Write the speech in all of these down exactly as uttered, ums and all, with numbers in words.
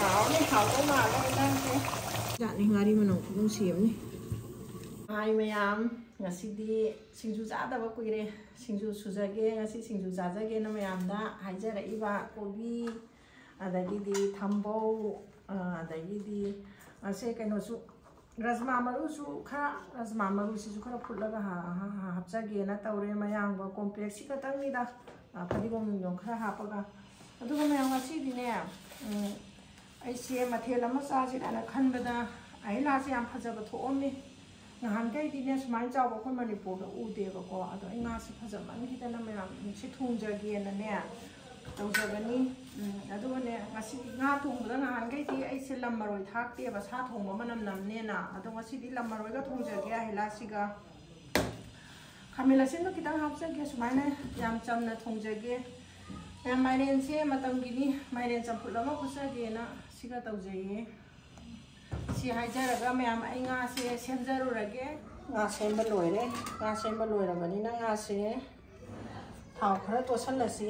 ꯍꯥꯎꯔꯅꯤ, ꯍꯥꯎꯗꯧ ꯃꯥꯜꯂꯦ ꯏꯟꯖꯥꯡꯁꯦ꯫ ꯖꯥꯠꯅꯤ, ꯉꯥꯔꯤ ꯃꯅꯝ ꯈꯨꯅꯨꯡꯁꯤ ꯑꯃꯅꯤ꯫ ꯍꯥꯏ ꯃꯌꯥꯝ, ꯉꯁꯤꯗꯤ ꯁꯤꯡꯖꯨ ꯆꯥꯗꯕ ꯀꯨꯏꯔꯦ꯫ ꯁꯤꯡꯖꯨ ꯁꯨꯖꯒꯦ, ꯉꯁꯤ ꯁꯤꯡꯖꯨ ꯆꯥꯖꯒꯦꯅ ꯃꯌꯥꯝꯗ ꯍꯥꯏꯖꯔꯛꯏꯕ꯫ ꯀꯣꯕꯤ, ꯑꯗꯒꯤꯗꯤ ꯊꯝꯕꯧ, ꯑ, ꯑꯗꯒꯤꯗꯤ ꯑꯁꯦ ꯀꯩꯅꯣꯁꯨ, ꯔꯖꯃꯥ ꯃꯔꯨꯁꯨ ꯈꯔ, ꯔꯖꯃꯥ ꯃꯔꯨꯁꯤꯁꯨ ꯈꯔ ꯐꯨꯠꯂꯒ ꯍꯥ-, ꯍꯥ-, ꯍꯥ-, ꯍꯥꯞꯆꯒꯦꯅ ꯇꯧꯔꯦ꯫ ꯃꯌꯥꯡꯕ ꯀꯣꯝꯄ꯭ꯔꯦꯛꯁꯤ ꯈꯛꯇꯪꯅꯤꯗ, ꯑ, ꯐꯗꯤꯒꯣꯝ ꯅꯨꯡꯗꯣꯝ ꯈꯔ ꯍꯥꯞꯄꯒ꯫ ꯑꯗꯨꯒ ꯃꯌꯥꯝ ꯉꯁꯤꯗꯤꯅꯦ, ꯎꯝ, ꯑꯩꯁꯦ ꯃꯊꯦꯜ ꯑꯃ ꯆꯥꯁꯤꯔꯥꯅ ꯈꯟꯕꯗ ꯑꯍꯤꯂꯥꯁꯦ ꯌꯥꯝ ꯐꯖꯕ ꯊꯣꯛꯑꯝꯃꯤ꯫ ꯅꯍꯥꯟꯈꯩꯗꯤꯅꯦ ꯁꯨꯃꯥꯏꯅ ꯆꯥꯎꯕ ꯑꯩꯈꯣꯏ ꯃꯅꯤꯄꯨꯔꯗ ꯎꯗꯦꯕꯀꯣ꯫ ꯑꯗꯣ ꯑꯩ ꯉꯥꯁꯦ ꯐꯖꯃꯟꯈꯤꯗꯅ ꯃꯌꯥꯝ ꯁꯤ ꯊꯣꯡꯖꯒꯦꯅꯅꯦ ꯇꯧꯖꯕꯅꯤ꯫ ꯎꯝ, ꯑꯗꯨꯒꯅꯦ ꯉꯁꯤꯗꯤ ꯉꯥ ꯊꯣꯡꯕꯗ ꯅꯍꯥꯟꯈꯩꯗꯤ ꯑꯩꯁꯦ ꯂꯝ ꯃꯔꯣꯏ ꯊꯥꯛꯇꯦꯕ, ꯁꯥ ꯊꯣꯡꯕ ꯃꯅꯝ ꯅꯝꯅꯦꯅ꯫ ꯑꯗꯣ ꯉꯁꯤꯗꯤ ꯂꯝ ꯃꯔꯣꯏꯒ ꯊꯣꯡꯖꯒꯦ ꯑꯍꯤꯂꯥꯁꯤꯒ꯫ ꯈꯥꯃꯦꯟ ꯑꯁꯤꯟꯕ ꯈꯤꯇꯪ ꯍꯥꯞꯆꯒꯦ, ꯁꯨꯃꯥꯏꯅ ꯌꯥꯝ ꯆꯝꯅ ꯊꯣꯡꯖꯒꯦ꯫ ꯃꯌꯥꯝ ꯃꯥꯏꯔꯦꯟꯁꯦ ꯃꯇꯝꯒꯤꯅꯤ, ꯃꯥꯏꯔꯦꯟ ꯆꯝꯐꯨꯠ ꯑꯃ ꯐꯨꯠꯆꯒꯦꯅ ꯁꯤꯒ ꯇꯧꯖꯩꯌꯦ꯫ ꯁꯤ ꯍꯥꯏꯖꯔꯒ ꯃꯌꯥꯝ ꯑꯩ ꯉꯥꯁꯦ ꯁꯦꯝꯖꯔꯨꯔꯒꯦ꯫ ꯉꯥ ꯁꯦꯝꯕ ꯂꯣꯏꯔꯦ꯫ ꯉꯥ ꯁꯦꯝꯕ ꯂꯣꯏꯔꯕꯅꯤꯅ ꯉꯥꯁꯦ ꯊꯥꯎ ꯈꯔ ꯇꯣꯠꯁꯜꯂꯁꯤ꯫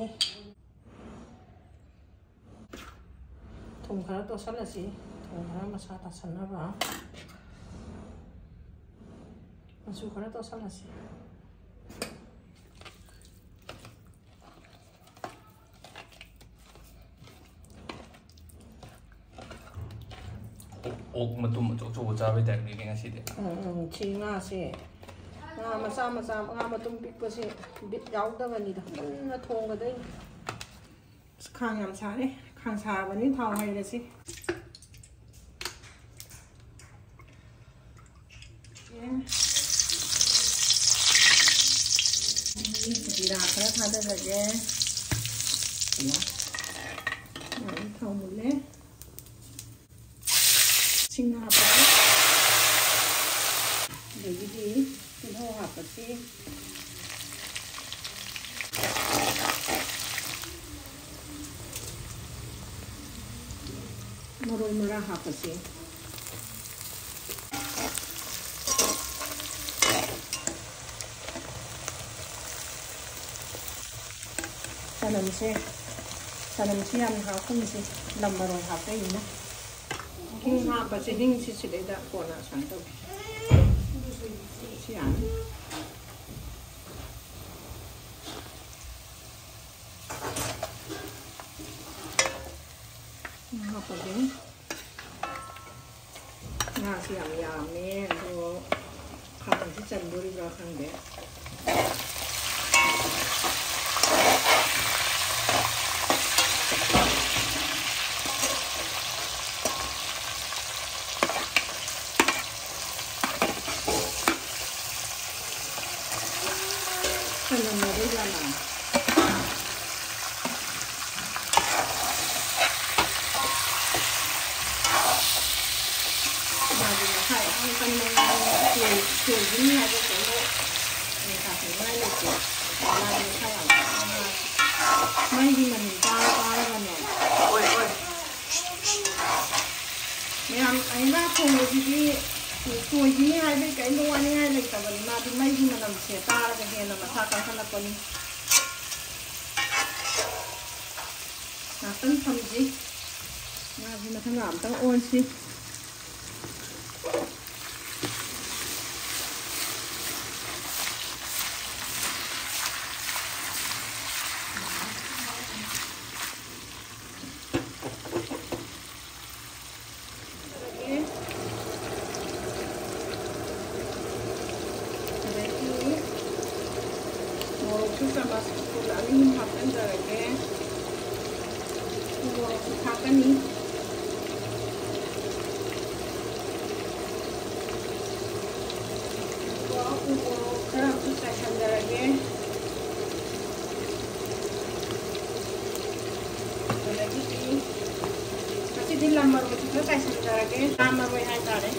ꯊꯨꯝ ꯈꯔ ꯇꯣꯠꯁꯜꯂꯁꯤ꯫ ꯊꯨꯝ ꯈꯔ ꯃꯁꯥ ꯇꯥꯁꯟꯅꯕ꯫ ꯃꯆꯨ ꯈꯔ ꯇꯣꯠꯁꯜꯂꯁꯤ꯫ ꯑꯣꯛ, ꯑꯣꯛ ꯃꯇꯨꯝ ꯑꯆꯧ ꯑꯆꯧꯕ ꯆꯥꯕꯩ ꯇꯥꯏꯞꯅꯤꯅꯦ ꯉꯁꯤꯗꯤ꯫ ꯎꯝ, ꯎꯝ, ꯁꯤ ꯉꯥꯁꯦ, ꯉꯥ ꯃꯆꯥ ꯃꯆꯥ, ꯉꯥ ꯃꯇꯨꯝ ꯄꯤꯛꯄꯁꯦ ꯕꯤꯠ ꯌꯥꯎꯗꯕꯅꯤꯗ꯫ ꯃꯨꯟꯅ ꯊꯣꯡꯒꯗꯣꯏꯅꯤ꯫ ꯑꯁ, ꯈꯥꯡ ꯌꯥꯝ ꯁꯥꯔꯦ꯫ ꯈꯥꯡ ꯁꯥꯕꯅꯤ, ꯊꯥꯎ ꯍꯩꯔꯁꯤ꯫ ꯖꯤꯔꯥ ꯈꯔ ꯊꯥꯗꯔꯒꯦ꯫ ꯎꯝ, ꯊꯥꯎ ꯃꯨꯜꯂꯦ꯫ ꯁꯤꯡ ꯍꯥꯞꯄꯒꯦ꯫ ꯑꯗꯒꯤꯗꯤ ꯇꯤꯜꯍꯧ ꯍꯥꯞꯄꯁꯤ꯫ ꯃꯔꯣꯏ ꯃꯔꯥꯡ ꯍꯥꯞꯄꯁꯤ꯫ ꯆꯅꯝꯁꯦ, ꯆꯅꯝꯁꯦ ꯌꯥꯝ ꯍꯥꯞꯀꯨꯝꯁꯦ, ꯂꯝ ꯃꯔꯣꯏ ꯍꯥꯞꯄꯛꯏꯅ꯫ ꯍꯤꯡ ꯍꯥꯞꯄꯁꯦ, ꯍꯤꯡꯁꯤ ꯁꯤꯗꯩꯗ ꯀꯣꯟꯅ ꯁꯨꯃꯥꯏꯅ ꯇꯧꯒꯦ꯫ ꯁꯤ ꯌꯥꯅꯤ꯫ ꯍꯤꯡ ꯍꯥꯞꯄꯒꯦ꯫ ꯉꯥꯁꯤ ꯌꯥꯝ ꯌꯥꯝꯃꯦ, ꯑꯗꯣ ꯈꯥꯡꯁꯤ ꯆꯟꯗꯣꯔꯤꯕ꯭ꯔꯥ ꯈꯪꯗꯦ꯫ ꯀꯩꯅꯣ ꯃꯔꯨ ꯌꯥꯝꯅ꯫ ꯃꯥꯗꯤ ꯃꯁꯥ ꯌꯥꯝ ꯀꯟꯕ ꯉꯥꯅꯤ, ꯇꯣꯏ-, ꯇꯣꯏꯒꯤꯅꯤ ꯍꯥꯏꯕ ꯀꯩꯅꯣ ꯅꯨꯡꯁꯥ ꯁꯥꯅꯤꯡꯉꯥꯏ ꯂꯩꯇꯦ꯫ ꯃꯥꯗꯤ ꯃꯁꯥ ꯌꯥꯝ ꯀꯟꯕ ꯉꯥꯅꯤ꯫ ꯃꯩꯒꯤ ꯃꯅꯤꯜ ꯀꯥꯔ ꯀꯥꯔꯒꯅꯦ꯫ ꯃꯌꯥꯝ ꯑꯩꯅ ꯊꯣꯡꯕꯁꯤꯗꯤ ꯇꯣꯏꯒꯤꯅꯤ ꯍꯥꯏꯕꯒꯤ ꯀꯔꯤꯝꯇ ꯋꯥꯅꯤꯡꯉꯥꯏ ꯂꯩꯇꯕꯅꯤ꯫ ꯃꯥꯗꯤ ꯃꯩꯒꯤ ꯃꯅꯝꯁꯦ ꯇꯥꯔꯒ ꯍꯦꯟꯅ ꯃꯁꯥ ꯀꯟꯈꯠꯂꯛꯄꯅꯤ꯫ ꯉꯥꯛꯇꯪ ꯊꯝꯁꯤ꯫ ꯉꯥꯁꯤ ꯃꯊꯪ ꯑꯝꯇꯪ ꯑꯣꯟꯁꯤ꯫ ꯑꯗꯒꯤ ꯃꯣꯔꯣꯛꯁꯨ ꯆꯥꯃꯁ ꯐꯨꯜ ꯑꯅꯤ ꯑꯍꯨꯝ ꯍꯥꯞꯆꯤꯟꯖꯔꯒꯦ꯫ ꯎ ꯃꯣꯔꯣꯛꯁꯨ ꯊꯥꯛꯀꯅꯤ꯫ ꯑꯗꯨꯒ ꯎ ꯃꯣꯔꯣꯛ ꯈꯔ ꯑꯃꯁꯨ ꯆꯥꯏꯁꯟꯖꯔꯒꯦ꯫ ꯑꯗꯒꯤꯗꯤ ꯉꯁꯤꯗꯤ ꯂꯝ ꯃꯔꯣꯏꯁꯨ ꯈꯔ ꯆꯥꯏꯁꯟꯖꯔꯒꯦ꯫ ꯂꯥꯝ ꯃꯔꯣꯏ ꯍꯥꯏꯇꯥꯔꯦ꯫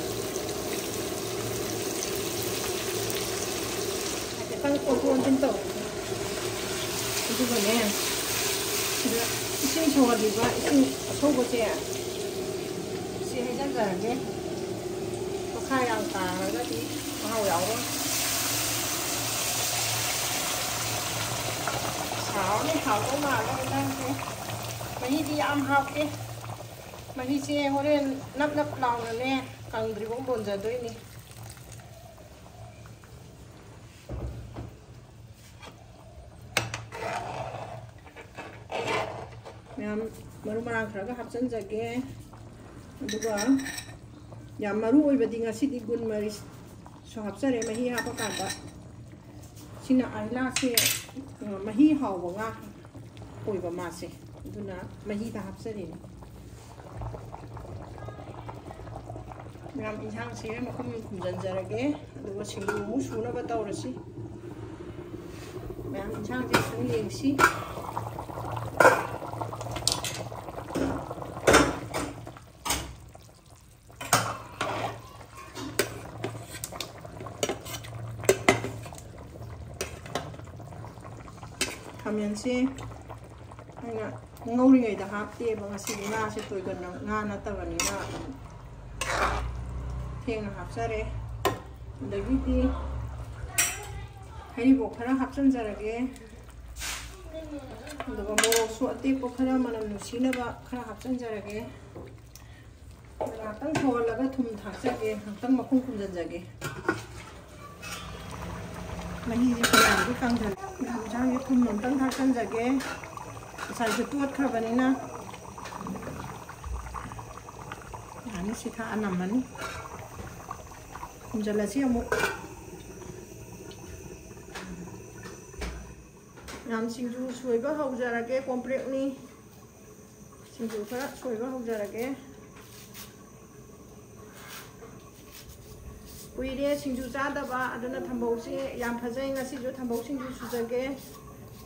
ꯍꯥꯏꯐꯦꯠꯇꯪ ꯑꯣꯟꯊꯣꯛ ꯑꯣꯟꯁꯤꯟ ꯇꯧꯔꯒꯦ꯫ ꯑꯗꯨꯒꯅꯦ, ꯁꯤꯗ ꯏꯁꯤꯡ ꯁꯧꯍꯜꯂꯤꯕ ꯏꯁꯤꯡ ꯑꯁꯧꯕꯁꯦ, ꯁꯤ ꯍꯩꯖꯤꯟꯖꯔꯒꯦ꯫ ꯃꯈꯥ ꯌꯥꯝ ꯇꯥꯔꯒꯗꯤ ꯃꯍꯥꯎ ꯌꯥꯎꯔꯣꯏ꯫ ꯍꯥꯎꯅꯤ, ꯍꯥꯎꯗꯧ ꯃꯥꯜꯂꯦ ꯏꯟꯖꯥꯡꯁꯦ꯫ ꯃꯍꯤꯗꯤ ꯌꯥꯝ ꯍꯥꯞꯀꯦ꯫ ꯃꯍꯤꯁꯦ ꯍꯣꯔꯦꯟ ꯅꯞ ꯅꯞ ꯂꯥꯎꯅꯅꯦ, ꯀꯪꯗ꯭ꯔꯤꯕꯧ ꯂꯣꯟꯖꯗꯣꯏꯅꯤ꯫ ꯃꯌꯥꯝ ꯃꯔꯨ ꯃꯔꯥꯡ ꯈꯔꯒ ꯍꯥꯞꯆꯤꯟꯖꯒꯦ꯫ ꯑꯗꯨꯒ ꯌꯥꯝ ꯃꯔꯨ ꯑꯣꯏꯕꯗꯤ ꯉꯁꯤꯗꯤ ꯒꯨꯟ ꯃꯔꯤꯁꯨ ꯍꯥꯞꯆꯔꯦ ꯃꯍꯤ ꯍꯥꯞꯄꯀꯥꯟꯗ꯫ ꯁꯤꯅ ꯑꯍꯤꯂꯥꯁꯦ, ꯑ, ꯃꯍꯤ ꯍꯥꯎꯕ ꯉꯥ ꯑꯣꯏꯕ ꯃꯥꯁꯦ, ꯑꯗꯨꯅ ꯃꯍꯤꯗ ꯍꯥꯞꯆꯔꯤꯅꯤ꯫ ꯃꯌꯥꯝ ꯏꯟꯁꯥꯡꯁꯦ ꯃꯈꯨꯝ ꯈꯨꯝꯖꯤꯟꯖꯔꯒꯦ, ꯑꯗꯨꯒ ꯁꯤꯡꯖꯨ ꯑꯃꯨꯛ ꯁꯨꯅꯕ ꯇꯧꯔꯁꯤ꯫ ꯃꯌꯥꯝ ꯏꯟꯁꯥꯡꯁꯦ ꯈꯤꯇꯪ ꯌꯦꯡꯁꯤ꯫ ꯈꯥꯃꯦꯟꯁꯦ ꯑꯩꯅ ꯉꯧꯔꯤꯉꯩꯗ ꯍꯥꯞꯇꯦꯕ, ꯉꯁꯤꯗꯤ ꯉꯥꯁꯦ ꯇꯣꯏꯒꯟ ꯉꯥ ꯅꯠꯇꯕꯅꯤꯅ ꯊꯦꯡꯅ ꯍꯥꯞꯆꯔꯦ꯫ ꯑꯗꯒꯤꯗꯤ ꯍꯩꯔꯤꯕꯣꯞ ꯈꯔ ꯍꯥꯞꯆꯤꯟꯖꯔꯒꯦ꯫ ꯑꯗꯨꯒ ꯃꯣꯔꯣꯛꯁꯨ ꯑꯇꯦꯛꯄ ꯈꯔ ꯃꯅꯝ ꯅꯨꯡꯁꯤꯅꯕ ꯈꯔ ꯍꯥꯞꯆꯤꯟꯖꯔꯒꯦ꯫ ꯉꯥꯛꯇꯪ ꯁꯧꯍꯜꯂꯒ ꯊꯨꯝ ꯊꯥꯛꯆꯒꯦ, ꯉꯥꯛꯇꯪ ꯃꯈꯨꯝ ꯈꯨꯝꯖꯤꯟꯖꯒꯦ꯫ ꯃꯍꯤꯁꯦ ꯐꯅꯌꯥꯝꯗꯤ ꯀꯪꯁꯤꯜꯂꯦ꯫ ꯌꯦꯟꯁꯥꯡꯁꯦ ꯊꯨꯝ ꯑꯝꯇꯪ ꯊꯥꯛꯆꯟꯖꯒꯦ꯫ ꯉꯁꯥꯏꯁꯨ ꯇꯣꯠꯈ꯭ꯔꯕꯅꯤꯅ꯫ ꯌꯥꯅꯤ, ꯁꯤ ꯊꯥꯛꯑ ꯅꯝꯃꯅꯤ꯫ ꯈꯨꯝꯖꯤꯜꯂꯁꯤ ꯑꯃꯨꯛ꯫ ꯌꯥꯝ ꯁꯤꯡꯖꯨ ꯁꯣꯏꯕ ꯍꯧꯖꯔꯒꯦ꯫ ꯀꯣꯝꯄ꯭ꯔꯦꯛꯅꯤ꯫ ꯁꯤꯡꯖꯨ ꯈꯔ ꯁꯣꯏꯕ ꯍꯧꯖꯔꯒꯦ꯫ ꯀꯨꯏꯔꯦ ꯁꯤꯡꯖꯨ ꯆꯥꯗꯕ, ꯑꯗꯨꯅ ꯊꯝꯕꯧꯁꯦ ꯌꯥꯝ ꯐꯖꯩ꯫ ꯉꯁꯤꯁꯨ ꯊꯝꯕꯧ ꯁꯤꯡꯖꯨ ꯁꯨꯖꯒꯦ꯫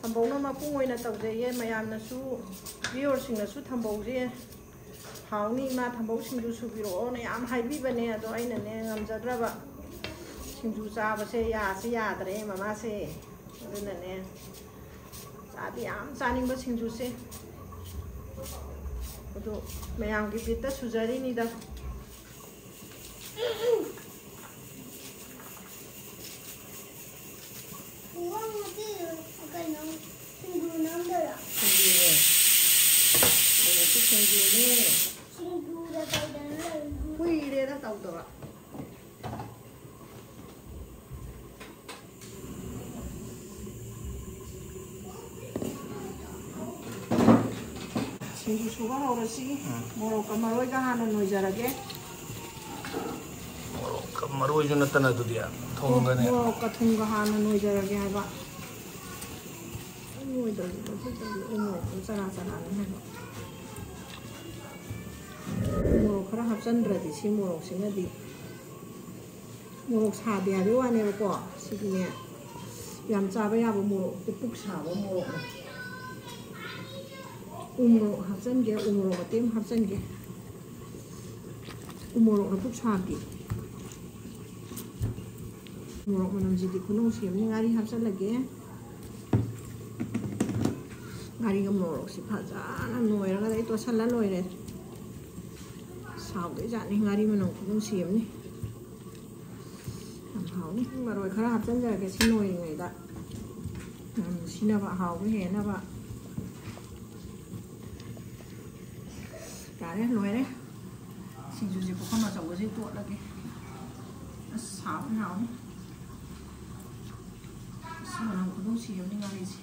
ꯊꯝꯕꯧꯅ ꯃꯄꯨꯡ ꯑꯣꯏꯅ ꯇꯧꯖꯩꯌꯦ꯫ ꯃꯌꯥꯝꯅꯁꯨ, ꯚꯤꯌꯣꯔꯁꯤꯡꯅꯁꯨ ꯊꯝꯕꯧꯁꯦ ꯍꯥꯎꯅꯤ ꯏꯃꯥ, ꯊꯝꯕꯧ ꯁꯤꯡꯖꯨ ꯁꯨꯕꯤꯔꯛꯑꯣꯅ ꯌꯥꯝ ꯍꯥꯏꯕꯤꯕꯅꯦ꯫ ꯑꯗꯣ ꯑꯩꯅꯅꯦ ꯉꯝꯖꯗ꯭ꯔꯕ, ꯁꯤꯡꯖꯨ ꯆꯥꯕꯁꯦ ꯌꯥꯁꯤ ꯌꯥꯗ꯭ꯔꯦ ꯃꯃꯥꯁꯦ꯫ ꯑꯗꯨꯅꯅꯦ ꯆꯥꯗꯤ ꯌꯥꯝ ꯆꯥꯅꯤꯡꯕ ꯁꯤꯡꯖꯨꯁꯦ꯫ ꯑꯗꯣ ꯃꯌꯥꯝꯒꯤ ꯕꯤꯠꯇ ꯁꯨꯖꯔꯤꯅꯤꯗ꯫ ꯀꯩꯅꯣ? ꯁꯤꯡꯖꯨꯅꯦ꯫ ꯍꯧꯖꯤꯛꯇꯤ ꯁꯤꯡꯖꯨꯅꯦ꯫ ꯀꯨꯏꯔꯦꯗ ꯇꯧꯗꯕ꯫ ꯁꯤꯡꯖꯨ ꯁꯨꯕ ꯍꯧꯔꯁꯤ꯫ ꯎꯝ꯫ ꯃꯣꯔꯣꯛꯀ ꯃꯔꯣꯏꯒ ꯍꯥꯟꯅ ꯅꯣꯏꯖꯔꯒꯦ꯫ ꯃꯣꯔꯣꯛꯀ ꯃꯔꯣꯏꯁꯨ ꯅꯠꯇꯅ ꯑꯗꯨꯗꯤ ꯊꯨꯝꯒꯅꯦ꯫ ꯃꯣꯔꯣꯛꯀ ꯊꯨꯝꯒ ꯍꯥꯟꯅ ꯅꯣꯏꯖꯔꯒꯦ ꯍꯥꯏꯕ꯫ ꯅꯣꯏꯗ꯭ꯔꯗꯤ ꯂꯧꯊꯣꯛꯇ꯭ꯔꯗꯤ ꯑꯩ ꯃꯣꯔꯣꯛꯇꯣ ꯆꯔꯥ ꯆꯔꯥꯅꯤ ꯍꯥꯏꯕ꯫ ꯃꯣꯔꯣꯛ ꯈꯔ ꯍꯥꯞꯆꯤꯟꯗ꯭ꯔꯗꯤ ꯁꯤ ꯃꯣꯔꯣꯛꯁꯤꯅꯗꯤ ꯃꯣꯔꯣꯛ ꯁꯥꯗꯦ ꯍꯥꯏꯕꯩ ꯋꯥꯅꯦꯕꯀꯣ꯫ ꯁꯤꯗꯤꯅꯦ ꯌꯥꯝ ꯆꯥꯕ ꯌꯥꯕ ꯃꯣꯔꯣꯛ ꯅꯠꯇꯦ, ꯄꯨꯛ ꯁꯥꯕ ꯃꯣꯔꯣꯛꯅꯦ꯫ ꯎ ꯃꯣꯔꯣꯛ ꯍꯥꯞꯆꯤꯟꯒꯦ, ꯎ ꯃꯣꯔꯣꯛ ꯑꯇꯦꯛꯄ ꯍꯥꯞꯆꯤꯟꯒꯦ꯫ ꯎ ꯃꯣꯔꯣꯛꯅ ꯄꯨꯛ ꯁꯥꯕꯤ꯫ ꯃꯣꯔꯣꯛ ꯃꯅꯝꯁꯤꯗꯤ ꯈꯨꯅꯨꯡꯁꯤ ꯑꯃꯅꯤ꯫ ꯉꯥꯔꯤ ꯍꯥꯞꯆꯤꯜꯂꯒꯦ꯫ ꯉꯥꯔꯤꯒ ꯃꯣꯔꯣꯛꯁꯤ ꯐꯖꯅ ꯅꯣꯏꯔꯒ ꯑꯩ ꯇꯣꯠꯁꯜꯂ ꯂꯣꯏꯔꯦ꯫ ꯁꯥꯎꯗꯣꯏ ꯖꯥꯠꯅꯤ, ꯉꯥꯔꯤ ꯃꯅꯝ ꯈꯨꯅꯨꯡꯁꯤ ꯑꯃꯅꯤ꯫ ꯌꯥꯝ ꯍꯥꯎꯅꯤ꯫ ꯃꯔꯣꯏ ꯈꯔ ꯍꯥꯞꯆꯤꯟꯖꯔꯒꯦ ꯁꯤ ꯅꯣꯏꯔꯤꯉꯩꯗ꯫ ꯌꯥꯝ ꯅꯨꯡꯁꯤꯅꯕ, ꯑꯍꯥꯎꯕ ꯍꯦꯟꯅꯕ꯫ ꯌꯥꯔꯦ, ꯂꯣꯏꯔꯦ꯫ ꯁꯤꯡꯖꯨꯁꯦ ꯄꯨꯈꯝ ꯑꯆꯧꯕꯁꯦ ꯇꯣꯠꯂꯒꯦ꯫ ꯑꯁ, ꯍꯥꯎꯅꯤ, ꯍꯥꯎꯅꯤ꯫ ꯑꯁ, ꯃꯅꯝ ꯈꯨꯅꯨꯡꯁꯤ ꯑꯃꯅꯤ ꯉꯥꯔꯤꯁꯦ꯫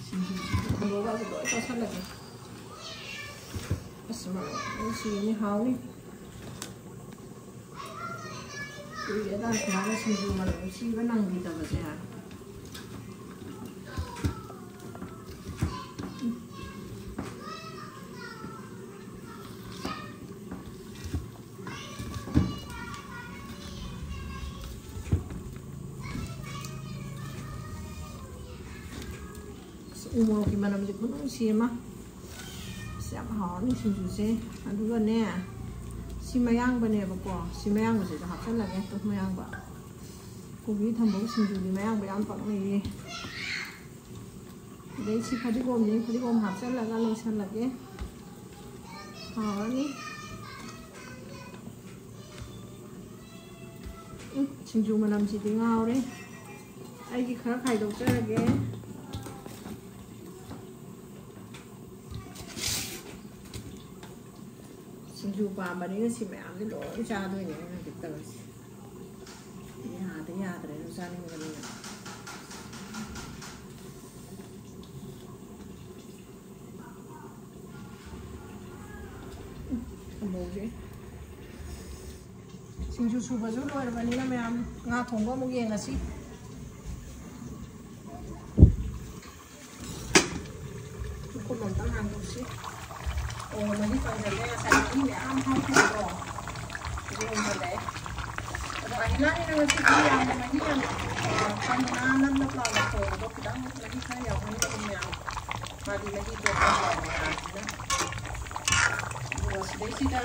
ꯁꯤꯡꯖꯨꯁꯤꯗ ꯈꯨꯟꯗꯣꯛꯑꯒ ꯂꯣꯏ ꯆꯥꯁꯜꯂꯒꯦ꯫ ꯑꯁ, ꯃꯅꯝ ꯅꯨꯡꯁꯤꯕꯅꯤ, ꯍꯥꯎꯅꯤ꯫ ꯀꯨꯏꯔꯦꯗ ꯁꯨꯃꯥꯏꯅ ꯁꯤꯡꯖꯨ ꯃꯅꯝ ꯅꯨꯡꯁꯤꯕ ꯅꯪꯈꯤꯗꯕꯁꯦ꯫ ꯑꯁ, ꯎ ꯃꯣꯔꯣꯛꯀꯤ ꯃꯅꯝꯁꯦ ꯈꯨꯅꯨꯡꯁꯤ ꯑꯃ꯫ ꯑꯁ, ꯌꯥꯝ ꯍꯥꯎꯔꯅꯤ ꯁꯤꯡꯖꯨꯁꯦ꯫ ꯑꯗꯨꯒꯅꯦ, ꯁꯤ ꯃꯌꯥꯡꯕꯅꯦꯕꯀꯣ, ꯁꯤ ꯃꯌꯥꯡꯕꯁꯤꯁꯨ ꯍꯥꯞꯆꯜꯂꯒꯦ꯫ ꯇꯨ, ꯃꯌꯥꯡꯕ꯫ ꯀꯣꯕꯤ ꯊꯝꯕꯧ ꯁꯤꯡꯖꯨꯗꯤ ꯃꯌꯥꯡꯕ ꯌꯥꯝ ꯄꯛꯅꯩꯌꯦ꯫ ꯑꯗꯩ ꯁꯤ ꯐꯗꯤꯒꯣꯝꯅꯤ, ꯐꯗꯤꯒꯣꯝ ꯍꯥꯞꯆꯜꯂꯒ ꯂꯣꯏꯁꯜꯂꯒꯦ꯫ ꯍꯥꯎꯔꯅꯤ꯫ ꯁꯤꯡꯖꯨ ꯃꯅꯝꯁꯤꯗꯤ ꯉꯥꯎꯔꯦ꯫ ꯑꯩꯒꯤ ꯈꯔ ꯈꯥꯏꯗꯣꯛꯆꯔꯒꯦ꯫ ꯁꯤꯡꯖꯨ ꯄꯥꯝꯕꯅꯤꯅ ꯁꯤ ꯃꯌꯥꯝꯁꯦ ꯂꯣꯏ ꯆꯥꯗꯣꯏꯅꯦ ꯑꯩꯅ ꯍꯧꯖꯤꯛ ꯇꯧꯔꯤꯁꯦ꯫ ꯌꯥꯗ ꯌꯥꯗ꯭ꯔꯦ ꯑꯗꯨ ꯆꯥꯅꯤꯡꯕꯅꯤꯅ꯫ ꯊꯝꯍꯧꯁꯦ꯫ ꯁꯤꯡꯖꯨ ꯁꯨꯕꯁꯨ ꯂꯣꯏꯔꯕꯅꯤꯅ ꯃꯌꯥꯝ ꯉꯥ ꯊꯣꯡꯕ ꯑꯃꯨꯛ ꯌꯦꯡꯉꯁꯤ꯫ ꯃꯈꯨꯝ ꯑꯝꯇꯪ ꯍꯥꯡꯗꯣꯛꯁꯤ꯫ ꯑꯣ, ꯃꯍꯤ ꯀꯪꯁꯤꯜꯂꯦ꯫ ꯉꯁꯥꯏ ꯃꯍꯤ ꯃꯌꯥꯝ ꯍꯥꯞꯈꯤꯕꯗꯣ ꯑꯗꯨ ꯀꯪꯁꯤꯜꯂꯛꯑꯦ꯫ ꯑꯗꯣ ꯑꯍꯤꯂꯥꯅꯤꯅ ꯉꯁꯤꯗꯤ ꯌꯥꯝꯅ ꯃꯍꯤ ꯌꯥꯝ, ꯑ, ꯀꯪꯅ ꯅꯞ ꯅꯞ ꯂꯥꯎꯅ ꯊꯣꯡꯕꯗꯣ ꯈꯤꯇꯪ ꯃꯍꯤ ꯈꯔ ꯌꯥꯎꯍꯟꯕ ꯑꯗꯨꯝ ꯌꯥꯎꯏ꯫ ꯃꯥꯗꯤ ꯃꯍꯤ ꯇꯣꯠꯄ ꯍꯥꯎꯕ ꯉꯥꯁꯤꯅ꯫ ꯑꯗꯨꯒ ꯁꯤꯗꯩꯁꯤꯗ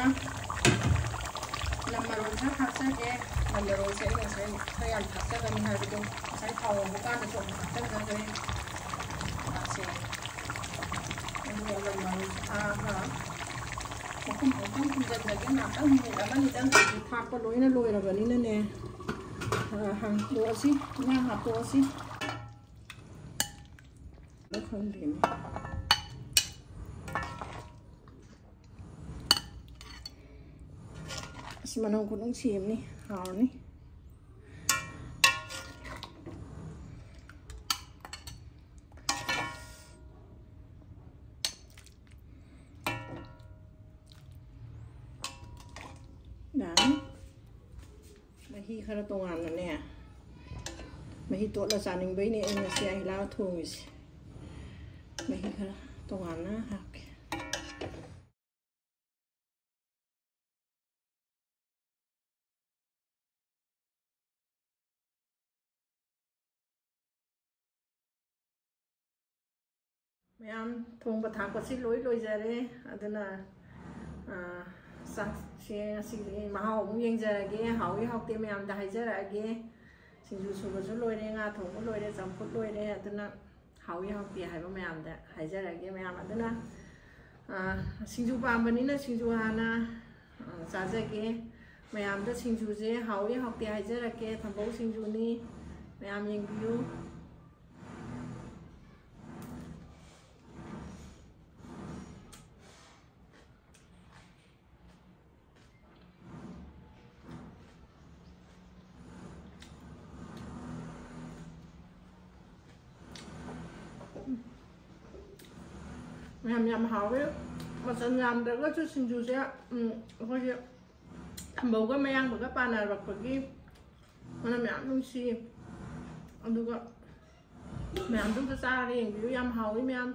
ꯂꯝ ꯃꯔꯣꯏ ꯈꯔ ꯊꯥꯛꯆꯒꯦ꯫ ꯂꯝ ꯃꯔꯣꯏꯁꯦ ꯑꯩ ꯉꯁꯥꯏ ꯈꯔ ꯌꯥꯝ ꯊꯥꯛꯆꯒꯅꯤ ꯍꯥꯏꯕꯗꯣ ꯉꯁꯥꯏ ꯊꯥꯎ ꯉꯧꯕ ꯀꯥꯟꯗꯁꯨ ꯑꯃꯨꯛ ꯊꯥꯛꯆꯟꯖꯈ꯭ꯔꯦ꯫ ꯊꯥꯛꯁꯦ꯫ ꯑꯗꯨꯒ ꯂꯝ ꯃꯔꯣꯏ ꯊꯥꯛꯑꯒ ꯃꯈꯨꯝ ꯑꯃꯨꯛꯇꯪ ꯈꯨꯝꯖꯤꯟꯖꯒꯦ꯫ ꯉꯥꯛꯇꯪ ꯃꯤꯅꯤꯠ ꯑꯃꯅꯤꯇꯪ꯫ ꯊꯥꯛꯄ ꯂꯣꯏꯅ ꯂꯣꯏꯔꯕꯅꯤꯅꯅꯦ, ꯈꯔ ꯍꯥꯡꯇꯣꯛꯑꯁꯤ, ꯏꯟꯖꯥꯡ ꯍꯥꯞꯇꯣꯛꯑꯁꯤ꯫ ꯈꯪꯗꯦꯅꯦ꯫ ꯑꯁ, ꯃꯅꯝ ꯈꯨꯅꯨꯡꯁꯤ ꯑꯃꯅꯤ, ꯍꯥꯎꯔꯅꯤ꯫ ꯌꯥꯔꯅꯤ꯫ ꯃꯍꯤ ꯈꯔ ꯇꯣꯉꯥꯟꯅꯅꯦ, ꯃꯍꯤ ꯇꯣꯠꯂ ꯆꯥꯅꯤꯡꯕꯩꯅꯦ ꯑꯩꯅ ꯉꯁꯤ ꯑꯍꯤꯂꯥ ꯊꯣꯡꯉꯤꯁꯦ꯫ ꯃꯍꯤ ꯈꯔ ꯇꯣꯉꯥꯟꯅ ꯍꯥꯞꯀꯦ꯫ ꯃꯌꯥꯝ, ꯊꯣꯡꯕ ꯊꯥꯛꯄꯁꯤ ꯂꯣꯏ ꯂꯣꯏꯖꯔꯦ꯫ ꯑꯗꯨꯅ, ꯑ, ꯆꯥꯛꯁꯦ ꯉꯁꯤꯗꯤ ꯃꯍꯥꯎ ꯑꯃꯨꯛ ꯌꯦꯡꯖꯔꯒꯦ꯫ ꯍꯥꯎꯏ ꯍꯥꯎꯇꯦ ꯃꯌꯥꯝꯗ ꯍꯥꯏꯖꯔꯛꯑꯒꯦ꯫ ꯁꯤꯡꯖꯨ ꯁꯨꯕꯁꯨ ꯂꯣꯏꯔꯦ, ꯉꯥ ꯊꯣꯡꯕ ꯂꯣꯏꯔꯦ, ꯆꯝꯐꯨꯠ ꯂꯣꯏꯔꯦ꯫ ꯑꯗꯨꯅ ꯍꯥꯎꯏ ꯍꯥꯎꯇꯦ ꯍꯥꯏꯕ ꯃꯌꯥꯝꯗ ꯍꯥꯏꯖꯔꯒꯦ꯫ ꯃꯌꯥꯝ ꯑꯗꯨꯅ, ꯑ, ꯁꯤꯡꯖꯨ ꯄꯥꯝꯕꯅꯤꯅ ꯁꯤꯡꯖꯨ ꯍꯥꯟꯅ, ꯑ, ꯆꯥꯖꯒꯦ꯫ ꯃꯌꯥꯝꯗ ꯁꯤꯡꯖꯨꯁꯦ ꯍꯥꯎꯏ ꯍꯥꯎꯇꯦ ꯍꯥꯏꯖꯔꯛꯀꯦ꯫ ꯊꯝꯕꯧ ꯁꯤꯡꯖꯨꯅꯤ, ꯃꯌꯥꯝ ꯌꯦꯡꯕꯤꯌꯨ꯫ ꯃꯌꯥꯝ ꯌꯥꯝ ꯍꯥꯎꯋꯦ꯫ ꯃꯆꯜ ꯌꯥꯝꯗ꯭ꯔꯒꯁꯨ ꯁꯤꯡꯖꯨꯁꯦ, ꯎꯝ, ꯑꯩꯈꯣꯏꯒꯤ ꯊꯝꯕꯧꯒ ꯃꯌꯥꯡꯕꯒ ꯄꯥꯟꯅꯔꯛꯄꯒꯤ ꯃꯅꯝ ꯌꯥꯝ ꯅꯨꯡꯁꯤ꯫ ꯑꯗꯨꯒ ꯃꯌꯥꯝꯗꯨ ꯑꯝꯇ ꯆꯥꯔꯒ ꯌꯦꯡꯕꯤꯌꯨ, ꯌꯥꯝ ꯍꯥꯎꯋꯤ ꯃꯌꯥꯝ꯫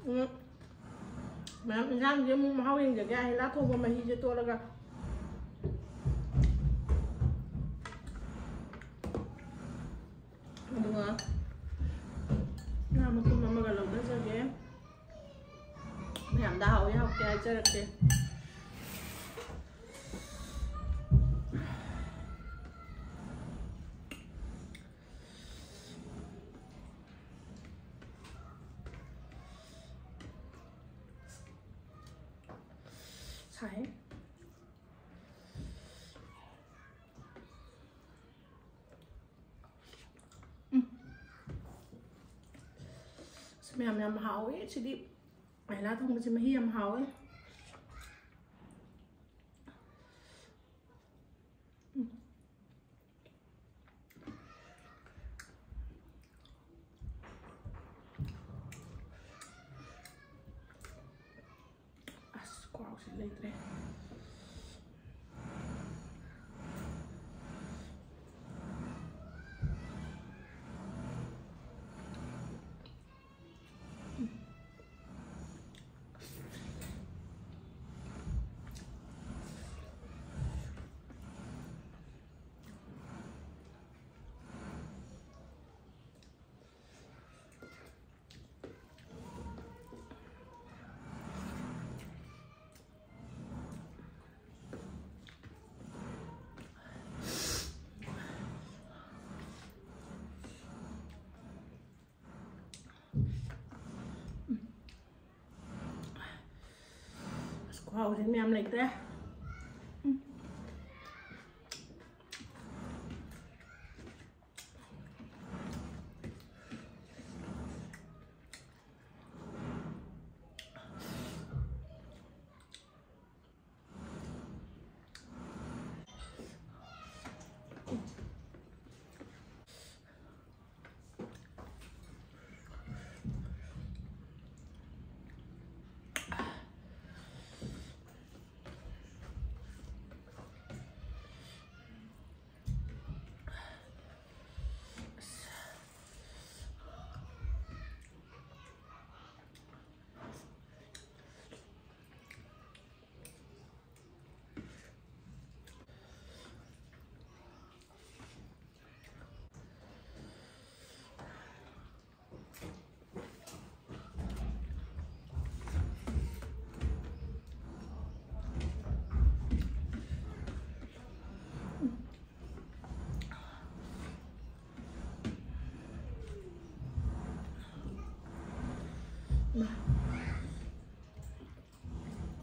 ꯎꯝ꯫ ꯃꯌꯥꯝ ꯏꯟꯁꯥꯡꯁꯦ ꯑꯃꯨꯛ ꯃꯍꯥꯎ ꯌꯦꯡꯖꯒꯦ꯫ ꯍꯩꯂꯥ ꯊꯣꯡꯕ ꯃꯍꯤꯁꯦ ꯇꯣꯠꯂꯒ꯫ ꯑꯗꯨꯒ ꯉꯥ ꯃꯇꯨꯝ ꯑꯃꯒ ꯂꯧꯊꯖꯒꯦ꯫ ꯃꯌꯥꯝꯗ ꯍꯥꯎꯏ ꯍꯥꯎꯇꯦ ꯍꯥꯏꯖꯔꯛꯀꯦ꯫ ꯁꯥꯏ꯫ ꯎꯝ꯫ ꯑꯁ, ꯃꯌꯥꯝ ꯌꯥꯝ ꯍꯥꯎꯋꯦ ꯁꯤꯗꯤ꯫ ꯍꯩꯂꯥ ꯊꯣꯡꯕꯁꯦ ꯃꯍꯤ ꯌꯥꯝ ꯍꯥꯎꯋꯦ꯫ ꯎꯝ꯫ ꯑꯁ, ꯈ꯭ꯋꯥꯎꯁꯤ ꯂꯩꯇ꯭ꯔꯦ꯫ ꯈꯨꯍꯥꯎꯁꯦ ꯃꯌꯥꯝ ꯂꯩꯇ꯭ꯔꯦ꯫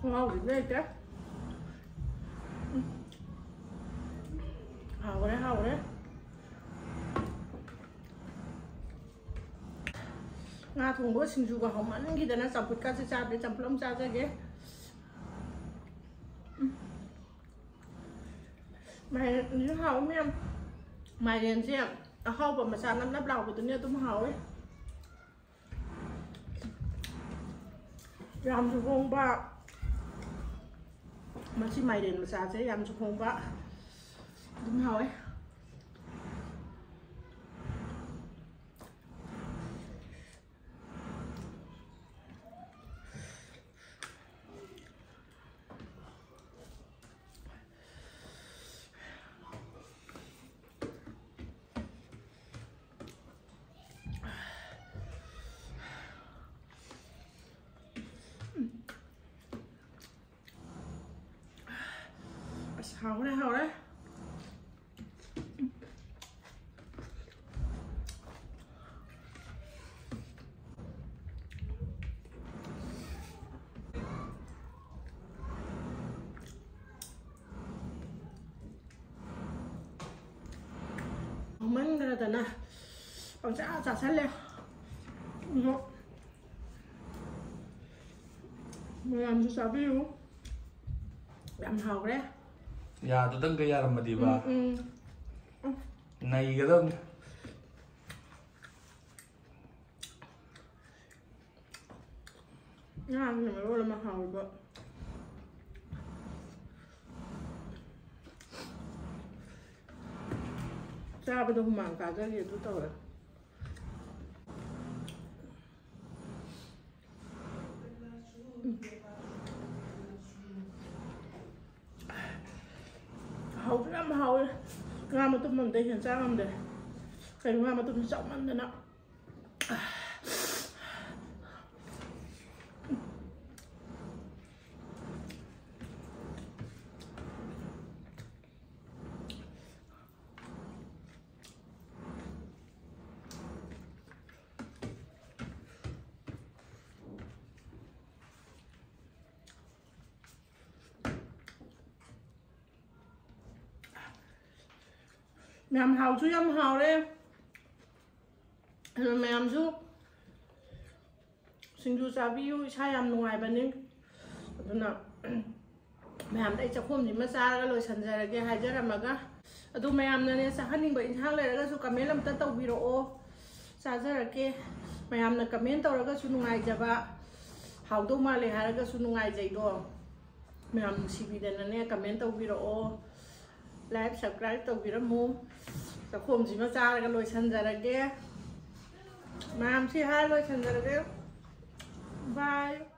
ꯈꯣꯡꯒ꯭ꯔꯥꯎꯁꯤꯗꯤ ꯂꯩꯇ꯭ꯔꯦ꯫ ꯎꯝ꯫ ꯍꯥꯎꯔꯦ, ꯍꯥꯎꯔꯦ꯫ ꯉꯥ ꯊꯣꯡꯕ ꯁꯤꯡꯖꯨꯒ ꯍꯥꯎꯃꯟꯈꯤꯗꯅ ꯆꯝꯐꯨꯠꯀꯁꯦ ꯆꯥꯗ꯭ꯔꯦ, ꯆꯝꯐꯨꯠ ꯑꯃ ꯆꯥꯖꯒꯦ꯫ ꯎꯝ꯫ ꯃꯥꯏꯔꯦꯟꯁꯨ ꯍꯥꯎꯋꯤ ꯃꯌꯥꯝ꯫ ꯃꯥꯏꯔꯦꯟꯁꯦ ꯑꯍꯥꯎꯕ ꯃꯆꯥ ꯅꯞ ꯅꯞ ꯂꯥꯎꯕꯗꯨꯅꯦ ꯑꯗꯨꯝ ꯍꯥꯎꯋꯤ꯫ ꯌꯥꯝꯁꯨ ꯍꯣꯡꯕ꯫ ꯃꯁꯤ ꯃꯥꯏꯔꯦꯟ ꯃꯆꯥꯁꯦ ꯌꯥꯝꯁꯨ ꯍꯣꯡꯕ꯫ ꯑꯗꯨꯝ ꯍꯥꯎꯋꯦ꯫ ꯑꯁ, ꯍꯥꯎꯔꯦ, ꯍꯥꯎꯔꯦ꯫ ꯐꯖꯅ ꯄꯪꯆꯥ ꯆꯥꯁꯜꯂꯦ꯫ ꯑꯗꯣ ꯃꯌꯥꯝꯁꯨ ꯆꯥꯕꯤꯌꯨ꯫ ꯌꯥꯝ ꯍꯥꯎꯈ꯭ꯔꯦ꯫ ꯌꯥꯗꯨꯗꯪꯒ ꯌꯥꯔꯝꯃꯗꯤꯕ꯫ ꯎꯝ, ꯎꯝ꯫ ꯅꯩꯒꯗꯕꯅꯤ꯫ ꯉꯥꯁꯤꯅ ꯃꯔꯣꯜ ꯑꯃ ꯍꯥꯎꯔꯤꯕ꯫ ꯆꯥꯕꯗ ꯍꯨꯃꯥꯡ ꯀꯥꯖꯔꯤ ꯑꯗꯨ ꯇꯧꯔꯦ꯫ ꯍꯥꯎꯁꯨ ꯌꯥꯝ ꯍꯥꯎꯋꯦ꯫ ꯉꯥ ꯃꯇꯨꯝ ꯑꯃꯗꯩ ꯍꯦꯟꯅ ꯆꯥ ꯉꯝꯗꯦ꯫ ꯀꯩꯅꯣ, ꯉꯥ ꯃꯇꯨꯝꯁꯦ ꯆꯥꯎꯃꯟꯗꯅ꯫ ꯌꯥꯝ ꯍꯥꯎꯁꯨ ꯌꯥꯝ ꯍꯥꯎꯔꯦ꯫ ꯑꯗꯨ ꯃꯌꯥꯝꯁꯨ ꯁꯤꯡꯖꯨ ꯆꯥꯕꯤꯌꯨ, ꯏꯁꯥ ꯌꯥꯝ ꯅꯨꯡꯉꯥꯏꯕꯅꯤ꯫ ꯑꯗꯨꯅ ꯃꯌꯥꯝꯗ ꯑꯩ ꯆꯥꯛꯈꯣꯝꯁꯤꯃ ꯆꯥꯔꯒ ꯂꯣꯏꯁꯤꯟꯖꯔꯒꯦ ꯍꯥꯏꯖꯔꯝꯃꯒ, ꯑꯗꯨ ꯃꯌꯥꯝꯅꯅꯦ ꯆꯥꯍꯟꯅꯤꯡꯕ ꯏꯟꯁꯥꯡ ꯂꯩꯔꯒꯁꯨ comment ꯑꯝꯇ ꯇꯧꯕꯤꯔꯛꯑꯣ, ꯆꯥꯖꯔꯛꯀꯦ꯫ ꯃꯌꯥꯝꯅ comment ꯇꯧꯔꯒꯁꯨ ꯅꯨꯡꯉꯥꯏꯖꯕ, ꯍꯥꯎꯗꯧ ꯃꯥꯜꯂꯦ ꯍꯥꯏꯔꯒꯁꯨ ꯅꯨꯡꯉꯥꯏꯖꯩꯗꯣ꯫ ꯃꯌꯥꯝ ꯅꯨꯡꯁꯤꯕꯤꯗꯅꯅꯦ comment ꯇꯧꯕꯤꯔꯛꯑꯣ, like, subscribe ꯇꯧꯕꯤꯔꯝꯃꯨ꯫ ꯆꯥꯛꯈꯣꯝꯁꯤꯃ ꯆꯥꯔꯒ ꯂꯣꯏꯁꯤꯟꯖꯔꯒꯦ꯫ ꯃꯌꯥꯝꯁꯤ ꯍꯥꯏꯔ ꯂꯣꯏꯁꯤꯟꯖꯔꯒꯦ꯫ Bye꯫